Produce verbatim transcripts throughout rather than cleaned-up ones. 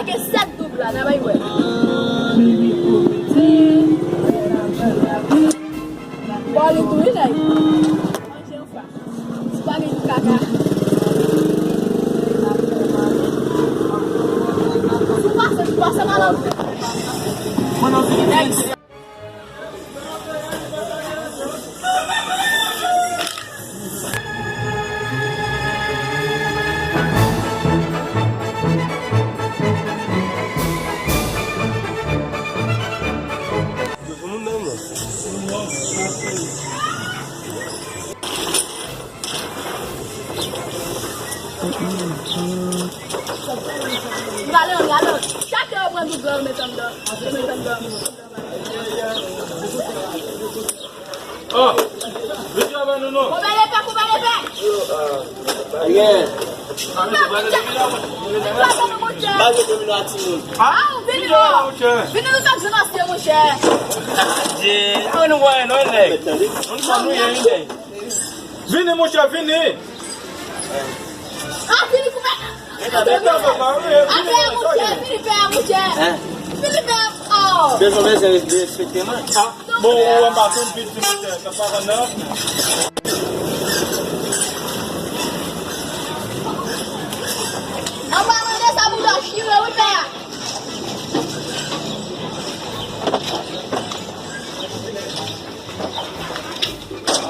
Ke sèt doub la, n a bay wè. Bò li tou, wi, nèg. Manje yon fwa. Spaghetti kaka. Si w pase, si w pase mal an. Mwen nan fini. Nèg. Gade, gade. Chak yo pran doub la, yo met anndan. Yo met anndan. Oh, vin travay nou non. Konbyen lepè, konbyen lepè? Ayen. Baze domino a timoun. Ah, vini non. Vini nou sa jounasye, monchè. Adye, a nou wè non, nèg. Nou sa nou ye, nèg. Vini, monchè, vini. Ah, vini koupe. Atè a, monchè, vini fè a, monchè. Vini fè a, oh. Bezwen, bezwen respekte mwen. Ah, bon, ou wè m pa konn piti, monchè, sa pa konn nan. An pa mande sa pou dò chire, wi, pè a.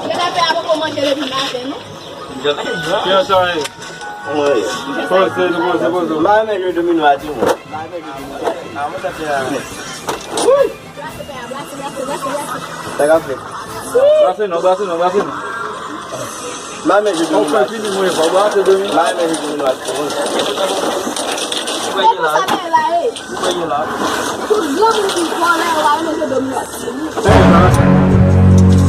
Gen lapè a poko manje depi maten, non? Ki an sa ye? Poze, poze, poze. M pa renmen jwe domino a timoun. M pa renmen jwe domino a timoun. Wi! Sa k ap fèt? Brase non, brase non, brase non. M pa renmen jwe domino a timoun. M pa renmen jwe domino a timoun. Ou kwè ke la, wi? Ou kwè ke la? Tout granmoun ki vòlè yo pa renmen jwe domino a timoun.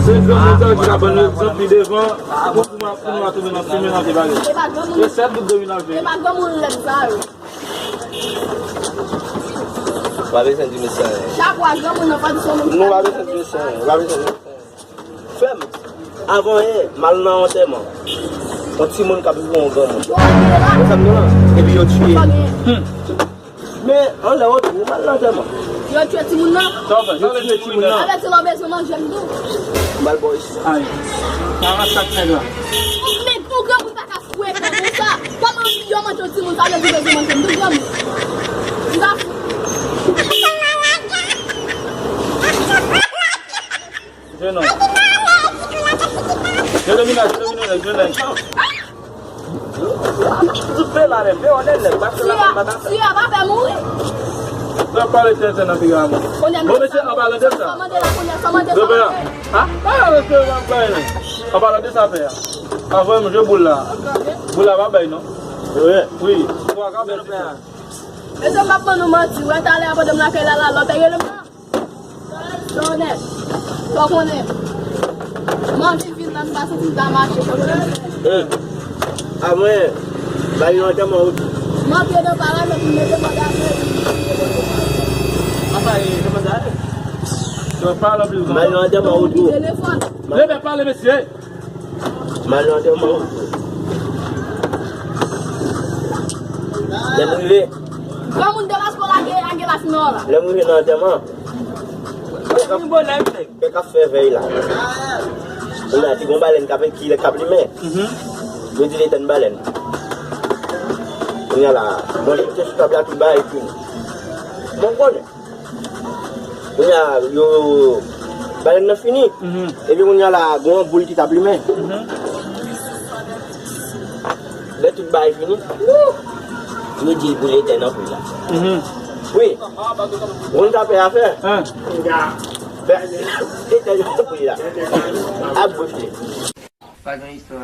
Se granmoun sa yo ki ka ban nou egzanp pi devan pou, pou nou, pou nou pa tonbe nan fimen nan te bagay. Se sèt bout domino a jwe. E pa granmoun lèd sa yo. Pa bezwen di mesye anyen. Chak fwa granmoun nan pa di sou moun. Nou pa bezwen di mesye anyen. Nou pa bezwen di mesye anyen. Frè m, avan yè, m al nan antèman. Yon timoun k ap viv yon granmoun. Ou konn sa m di w la? Epi yo tiye. Men, anlè yo tou, m al nan antèman. Yo tiye timoun nan? Sa w fè? Yo tiye timoun nan. Avèti lè w bezwen manje m tou. M al ba w isi. Ay. Sa va sak nèg la. Men yon granmoun pa ka fou etan konsa. Kòman yo manje yon timoun, sa vle di bezwen manje m tou granmoun. M pa fou. Jwenn nonm. Jwenn domino, jwenn domino, jwenn nèg. Tout pe la menm, pe onèt nèg, pa fè la pa ta fè. Siya pa fè mouri. Sa pale tenten nan piga mwen. Bon, mesye, an palan de sa. Sa mande la, kounye a, sa mande, sa mande. Ah, pa la mesye, pa bay, men. An palan de sa fè a. Avan m jwe boul la. Boul la pa bay, non. Wi. Wi. Twa ka bay. Mesye, m p ap ban nou manti. Wè talè a pandan m lakay la, la, lòt te rele m nan. Sa onèt. Fò konnen. M anvi vin la, m pa santi m ka mache, fò konnen. Hey, a mwen, ba yo antèman ou tou. M antre nan paramèt, m mete manda fè. Apa, e, kòman sa ale? Yo pale anpil. Ba yo antèman ou tou. Telefòn. Leve pale, mesye. M al nan antèman ou tou. Lè m rive. Granmoun Damasko lage, lage la fimè la. Lè m rive nan antèman. Nèg k ap fè vèy la. Kounye a, te gon balèn k ap, ki, k ap limen. Yo di l etenn balèn. Kounye a la, bon, te sou tab la, tout bagay fini. Bon, konnen. Kounye a, yo, balèn nan fini. Epi kounye a la, gon boul ki t ap limen. Lè tout bagay fini, yo di l pou l etenn anpil la. Wi. Moun sa fè afè. Fè, etenn anpil la. Ap bouch li. Pa gen istwa.